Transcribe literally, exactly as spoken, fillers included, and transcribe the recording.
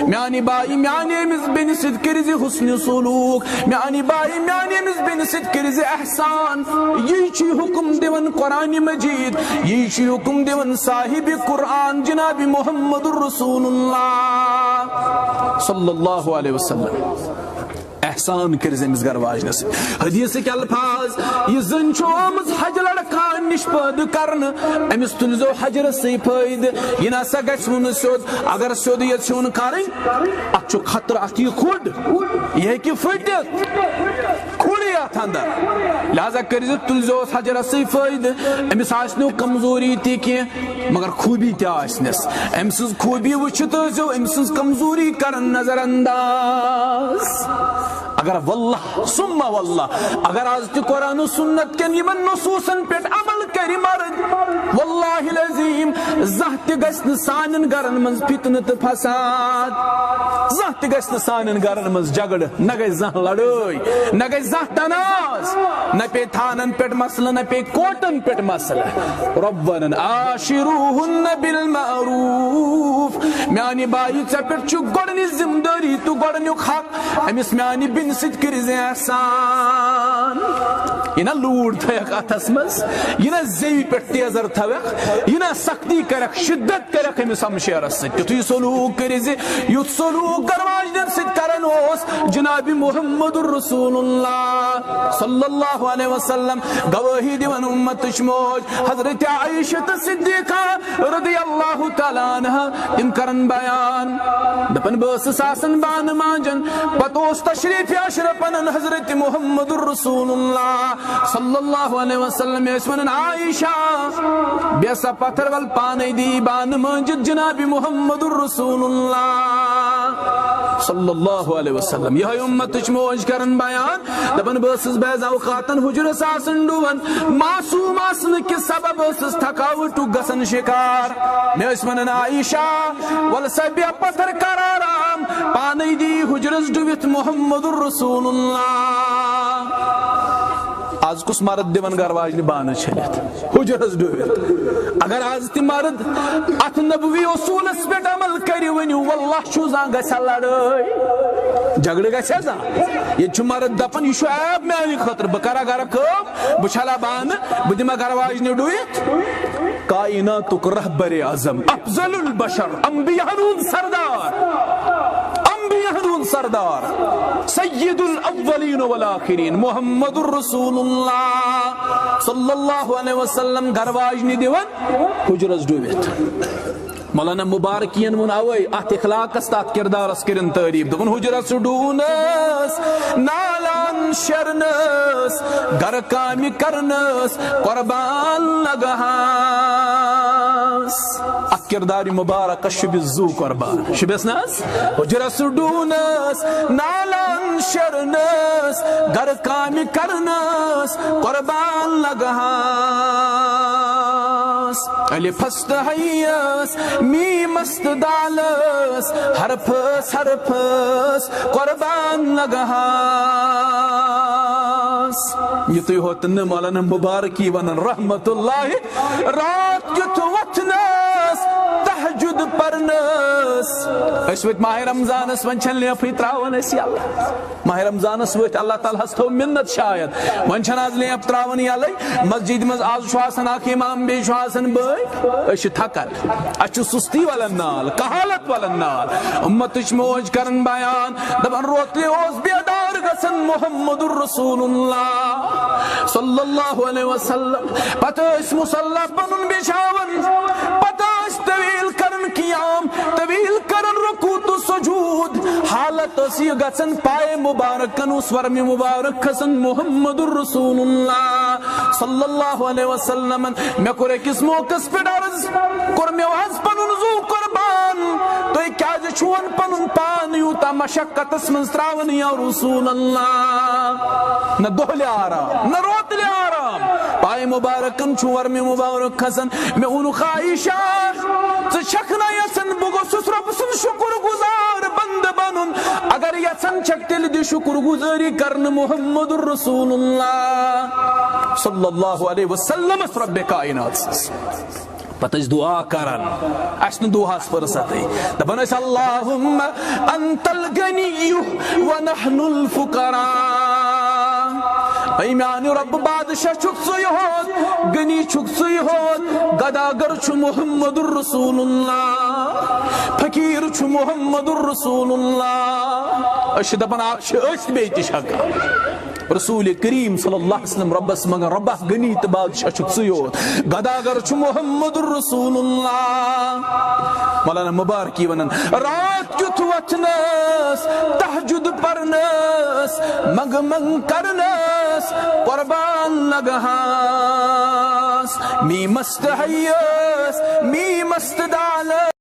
میانہِ بایہِ، میانہِ أمِس بیٚنہِ سۭتۍ کٔرۍ زِ حسنِ سلوک۔ میانہِ بایہِ، میانہِ أمِس بیٚنہِ سۭتۍ کٔرۍ زِ احسان۔ یی چھُ حکم دِوان قرآن مجید، یی چھُ حکم دِوان صاحب قرآن جناب محمد رسول اللہ صلی اللہ علیہ وسلم۔ احسان کٔرۍ زِ أمِس گرٕ واجنہِ سۭتۍ۔ حدیثٕکۍ الفاظ، یہِ زٔنۍ چھُ آمٕژ حج لڑکان نِش پٲدٕ کرنہٕ، أمِس تُلزیو حجرس سۭتۍ فٲیدٕ۔ یہِ نہ سا گژھِ نہٕ سیوٚد، اگر سیوٚد یژھیون کرٕنۍ، اتھ چھُ خطرٕ، اتھ یی کھُڑ، یہِ ہیٚکہِ پھٔٹِتھ، کھُڑ یی اتھ اندر۔ لہذا کٔرۍ زِ تُلزیوس حجرس سۭتۍ فٲیدٕ، أمِس آسہِ نہٕ کمزوری تہِ کینٛہہ، مگر خوٗبی تہِ آسنس۔ أمۍ سٕنٛز خوٗبی وٕچھِتھ ٲسۍزیو أمۍ سٕنٛز کمزوری کران نظر انداز۔ اگر واللہ ثم واللہ، اگر از تہِ قرآن و سنت کٮ۪ن یِمن نصوصن پٮ۪ٹھ عمل کرِ مرد، واللہ العظیم، زانٛہہ تہِ گژھِ نہٕ سانٮ۪ن گرن منٛز فتنہٕ تہٕ فساد، زانٛہہ تہِ گژھِ نہٕ سانٮ۪ن گرن منٛز جھگڑٕ، نہ گژھِ زانٛہہ لڑٲے، نہ گژھِ زانٛہہ تناز، نہ پیٚیہِ تھانن پٮ۪ٹھ مسلہٕ، نہ پیٚیہِ کوٹن پٮ۪ٹھ مسلہٕ۔ رب ونان، عاشروہن بالمعروف، میانہِ بایہِ، ژےٚ پٮ۪ٹھ چھُ گۄڈٕنِچ ذمہٕ دٲری تہٕ گۄڈٕنیُک حق، أمِس میانہِ بیٚنہِ سۭتۍ کٔرۍ زِ احسان۔ یہِ نہ لوٗر تھٲیکھ اتھس منٛز، یہِ نہ زیوِ پٮ۪ٹھ تیزر تھاوکھ، یہِ نہ سختی کرکھ، شدت کرکھ أمِس ہمشیرس سۭتۍ۔ تیُتھُے سلوک کٔرۍ زِ، یُتھ سلوک گرواجنٮ۪ن سۭتۍ کران اوس جناب محمد رسول اللہ صلی اللہ علیہ وسلم۔ گوٲہی دِوان امتٕچ موج حضرت عائشہ صدیقہ رضی اللہ تعالیٰ عنہ، تِم کرن بیان، دپان، بہٕ ٲسٕس آسان بانہٕ مانجان، پتہٕ اوس تشریف اشرف انان حضرت محمد رسول اللہ صلی اللہ علیہ وسلم۔ مےٚ ٲسۍ ونان، عائشہ، بیٚہہ سا پتھر ول، پانے دی بانہٕ مٲنجِتھ جناب محمد رسول اللہ صلی اللہ علیہ وسلم۔ یہے امتٕچ موج کرن بیان، دپان، بہٕ ٲسٕس بعض اوقاتن حجرس آسان ڈُوان، معصوم آسنہٕ کہِ سبب ٲسٕس تھکاوٹُک گژھان شکار۔ مےٚ ٲسۍ ونان، عائشہ، ول سا بیٚہہ پتھر، کر آرام، پانے دی حجرس ڈُوِتھ محمد رسول اللہ۔ از کُس مرد دِوان گرٕ واجنہِ بانہٕ چھٔلِتھ حجرس ڈُوِتھ؟ اگر از تہِ مرد اتھ نبوی اصوٗلس پٮ۪ٹھ عمل کرِ، ؤنِو، واللہ چھُ زانٛہہ گژھِ ہا لڑٲے، جھگڑٕ گژھِ ہا زانٛہہ۔ ییٚتہِ چھُ مرد دپان، یہِ چھُ عیب میانہِ خٲطرٕ، بہٕ کرا گرٕ کٲم، بہٕ چھلہٕ بانہٕ، بہٕ دِمہٕ گرٕ واجنہِ ڈُوِتھ۔ کائناتُک رہبر اعظم، افضل البشر، انبیاہن ہُنٛد سردار، انبیاہن ہُنٛد سردار، سید الاولین والآخرین، محمد رسول اللہ صلی اللہ علیہ وسلم گرٕ واجنہِ دِوان حجرس ڈُوِتھ۔ مولانا مبارکین ووٚن اوے اتھ اخلاقس تہٕ اتھ کردارس کٔرِن تعریف، دوٚپُن، حجرس ڈوٗنس، نالان شرنس، گرٕ کامہِ کرنس قربان لگہاس۔ اتھ کردارِ مبارکس شوٗبہِ زُو قربان، شوٗبٮ۪س نہ حظ؟ حجرس ڈوٗنس، نالان شرنس، گرٕ کامہِ کرنس قربان لگہاس۔ الفس تہٕ حیس، میمس تہٕ دالس، حرفس حرفس قربان لگہاس۔ یُتُے ہوت نہٕ، مولانا مبارکی ونان رحمت اللہ، رات کیُتھ وۄتھنس، تہجد پرنس۔ أسۍ وٲتۍ ماہِ رمضانس، وۄنۍ چھنہٕ لیفٕے تراوان أسۍ یلہٕ۔ ماہِ رمضانس وٲتۍ، اللہ تعالیٰ ہس تھٲو مِنت شاید۔ وۄنۍ چھنہٕ از لیمپ تراوان یلے۔ مسجد منٛز از چھُ آسان اکھ امام، بیٚیہِ چھُ آسان بٲے۔ أسۍ چھِ تھکان، اسہِ چھُ سُستی ولان نال، کہالت ولان نال۔ امتٕچ موج کران بیان، دپان، روتلہِ اوس بیدار گژھان محمد رسول اللہ صلی اللہ علیہ وسلم۔ پتہٕ ٲسۍ مصلی پنُن بچھاوان، پتہٕ ٲسۍ طویل کران قیام، طویل کران رکوع تہٕ سجود۔ حالت ٲس یہِ گژھان، پایہِ مبارکن اوس ورمہِ مبارک کھسان محمد رسول اللہ صلی اللہ علیہ وسلمن۔ مےٚ کوٚر أکِس موقعس پٮ۪ٹھ عرض، کوٚر مےٚ حظ پنُن زُو قربان، تُہۍ کیازِ چھُون پنُن پان یوٗتاہ مشقتس منٛز تراوان یا رسول اللہ؟ نہ دۄہلہِ آرام، نہ روتلہِ آرام۔ پایہِ مبارکن چھُ ورمہِ مبارک کھسان۔ مےٚ ووٚنُکھ، عائشہ، ژٕ چھکھ نہ یژھان بہٕ گوٚژھُس رۄبہٕ سُنٛد شُکر گُزار بندٕ بنُن؟ اگر یژھان چھکھ، تیٚلہِ دِ شُکر گُزٲری کرنہٕ محمد رسول اللہ صلی اللہ علیہ وسلمس، رۄبِ کائنات سٕنٛز۔ پتہٕ ٲسۍ دعا کران، اسہِ نہٕ دعاہس فرصتٕے۔ دپان ٲسۍ، اللہم انت الغنی و نحن الفقراء۔ اے میانہِ رۄبہٕ، بادشاہ چھُکھ ژٕے ہوت، غنی چھُکھ ژٕے ہوت، گداگر چھُ محمد رسول اللہ، فقیر چھُ محمد رسول اللہ۔ أسۍ چھِ دپان، آ، چھِ أسۍ بیٚیہِ تہِ چھا کانٛہہ؟ رسول کریم صلی اللہ علیہ وسلم رۄبس منٛگان، رۄبہ، غنی تہٕ بادشاہ چھُکھ ژٕے یوت، گداگر چھُ محمد رسول اللہ۔ مولانا مبارکی ونان، رات کیُتھ وۄتھنس، تہجد پرنس، منگہٕ منگہٕ کرنس، قربان لگہس، می مست ہیس، می مست دالس۔